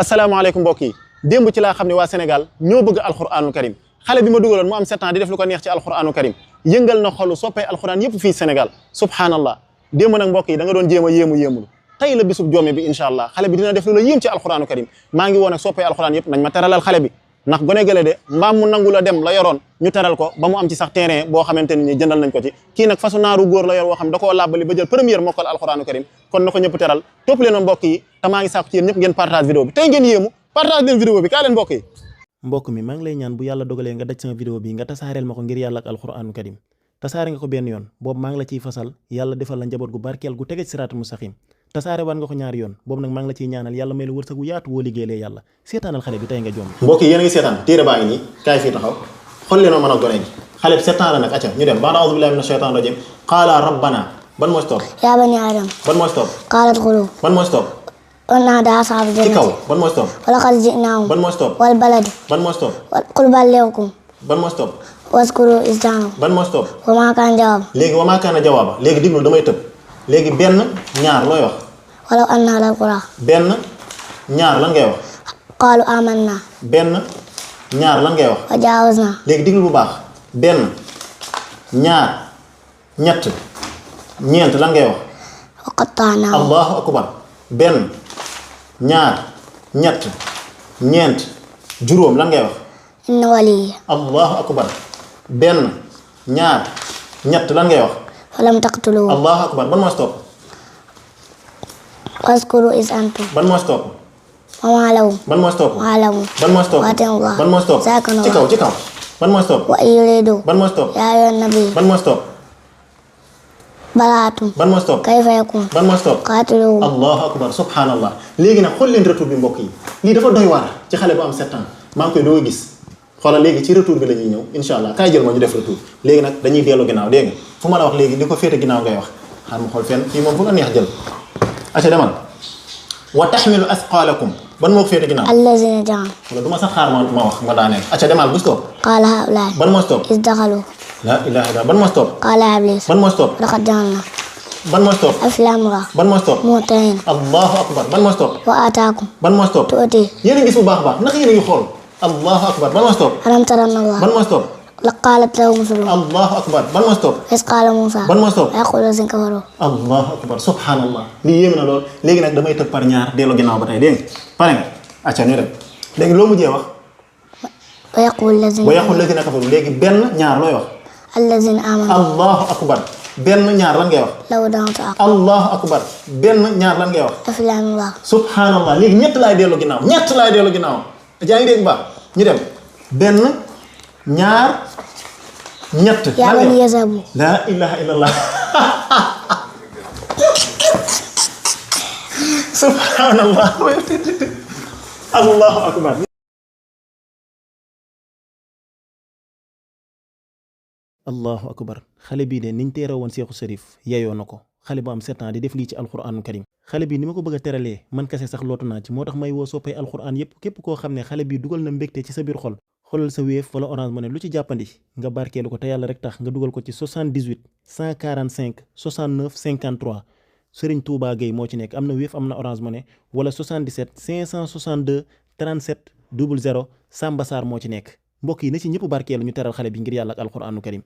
asalaamaaleykum mbokk yi démb ci laa xam ne waa Sénégal ñoo bëgg alxuraanul karim xale bi ma dugaloon mu am 7 ans di def lu ko neex ci alxuraanul karim yëngal na xolu soppee alxuraan yëpp fii Sénégal subhanallah démb nag mbokk yi da nga doon jéem a yéemulu tey la bisub joome bi incha allah xale bi dina def lu la yéem ci alxuraanul karim maa ngi woon ak soppee alxuraan yëpp nañ ma teralal xale bi ndax gone gële de mbaam mu nangu la dem la yoroon ñu teral ko ba mu am ci sax terrain boo xamante ni jëndal nañ ko ci kii nag fasu naaru góor la yor woo xam da koo làbbali ba jël première mokkal alxuraanu karim kon na ko ñëpp teral topp leen ma mbokk yi te maa ngi sàkku ci yéen ñëpp ngeen partage vidéo bi tey ngeen yéemu partage leen vidéo bi kaa leen mbokk yi mbokk mi maa ngi lay ñaan bu yàlla dogalee nga daj sama vidéo bi nga tasaareel ma ko ngir yàlla ak alxuraanu karim tasaare nga ko benn yoon boobu maa ngi la ciy fasal yàlla defal la njaboot gu barkeel gu tege ci siraatul mustaqim tasaare waan nga ko ñaari yoon boobu nag maa ngi la ciy ñaanal yàlla may la wërsëg gu yaatu woo liggéeylee yàlla seetaanal xale bi tey nga joom mbokk yi yéen a ngi seetaan téere baa ngi nii kaay fii taxaw xool leen mën a gone gi xale bi 7 ans la nag acca ñu dem ba'da a'uuzu billahi minash shaytaanir rajiim qaala rabbana ban moo stop yaa bani aadam ban moo stop qaalat xulu ban moo stop ونادى أصحاب ci الجنة kaw ban moo stop ولقد جئناهم ban moo stop والبلد ban moo stop قل بلغكم ban moo stop واذكروا إذ زعموا ban moo stop وما كان جواب léegi wa maa kaana jawaaba léegi diglu damay tëb léegi benn ñaar looy wax ولو أن أهل القرى benn ñaar lan ngay wax قالوا آمنا benn ñaar lan ngay wax وجاوزنا léegi diglu bu baax benn ñaar ñett ñeent lan ngay wax وقطعناهم allahu akbar benn ñaar ñett ñeent juróom lan ngay wax إن ولي allahu akbar benn ñaar ñett lan ngay wax فلم تقتلوه allahu akbar ban moo stop واذكروا إذ أنتم ban moo stop وما لهم ban moo stop وعلموا ban moo stop وأطيعوا الله ban moo stop ساكنوا ci kaw ci kaw ban moo stop وإن يريدوا ban moo stop يا أيها النبي ban moo stop براءة ban moo stop كيف يكون ban moo stop قاتلوهم allahu akbar subhanallah léegi nag xool leen retour bi mbokk yi lii dafa doy waar ci xale bu am 7 ans maa ngi koy doo gis xoolal léegi ci retour bi la ñuy ñëw incha allah kaay jël ma ñu def retour léegi nag dañuy dellu ginnaaw dégg nga fu ma la wax léegi li ko féete ginnaaw ngay wax xaar ma xool fenn fii moom fu la neex jël aca demal wa taxmilu asqalakum ban moo ko féete ginnaaw الذين جاءوا wala du ma sax xaar ma wax ma daaneel aca demal bu stop قال هؤلاء ban moo stop إذ دخلوا la ilaha illa ban moo stop قال إبليس ban moo stop لقد جعلنا ban moo stop أفلام را ban moo stop موتين allahu akbar ban moo stop وآتاكم ban moo stop تؤتي yéen a gis bu baax a baax ndax yéen a ngi xool allahu akbar ban moo stop ألم تر أن الله ban moo stop قالت له مثلهم allahu akbar ban moo stop إذ قال موسى ban moo stop يقول الذين كفروا allahu akbar subhanallah lii yéeme na lool léegi nag damay tëb par ñaar dellu ginnaaw ba tey dégg nga pare nga acca ñu dem léegi loo mujjee wax ويقول الذين wa yaqul lazina kafaru léegi benn ñaar looy wax الذين آمنوا allahu akbar benn ñaar lan ngay wax لو دعوت allahu akbar benn ñaar lan ngay wax أفلام الله subhanallah léegi ñett laay dellu ginnaaw ñett laay dellu ginnaaw yaa ngi dégg baax ñu dem benn ñaar ñett يا lan ngay بني wax يذهبوا la ilaha illallah subhanallah allahu akbar allahu akbar xale bii de niñ teere woon Seexu Sërif yeyoo na ko xale bu am 7 ans di def lii ci alxuraanu karim xale bi ni ma ko bëgg a teralee man kase sax lootu naa ci moo tax may woo soppay alxuraan yépp képp koo xam ne xale bi dugal na mbégte ci sa biir xol xoolal sa Wave wala Orange Money lu ci jàppandi nga barkeelu ko te yàlla rek tax nga dugal ko ci 78 145 69 53 Serigne Touba Gueye moo ci nekk am na Wave am na Orange Money wala 77 562 37 00 Samba Sarr moo ci nekk mbokk yi na ci ñëpp barkeelu ñu teral xale bi ngir yàlla ak alxuraanu karim